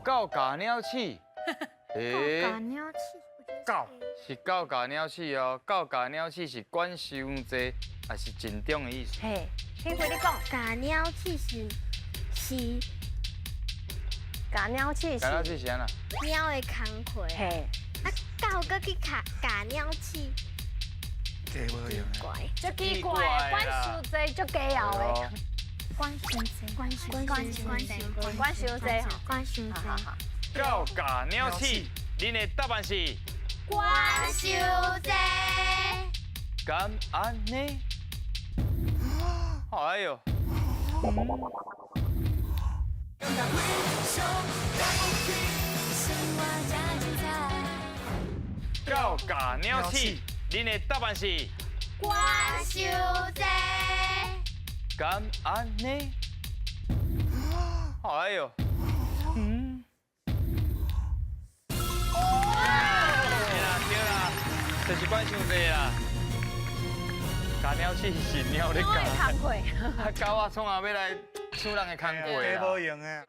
狗咬鳥鼠。欸，咬鳥鼠，狗是狗咬鳥鼠哦，狗咬鳥鼠是管傷濟，也是盡中的意思。嘿，聽回你講，咬鳥鼠是咬鳥鼠咬鳥是鼠是按怎？貓的工課。嘿，啊，狗閣去咬咬鳥鼠，雞無用的。怪。足奇怪，管傷濟足雞枵的，管傷濟，管傷管傷管傷濟吼，管傷濟。好好。狗咬鳥鼠，恁的答案是？管傷濟。敢按呢？哎呦！感覺非常了不起，生活這精彩。狗咬鳥鼠，恁的答案是？管傷濟。敢按呢？哎呦！嗯。對啦對啦，就是管傷濟啦。咬鳥鼠是貓咧咬，工課。啊狗仔創啥欲來搶人的工課雞啦？無用的。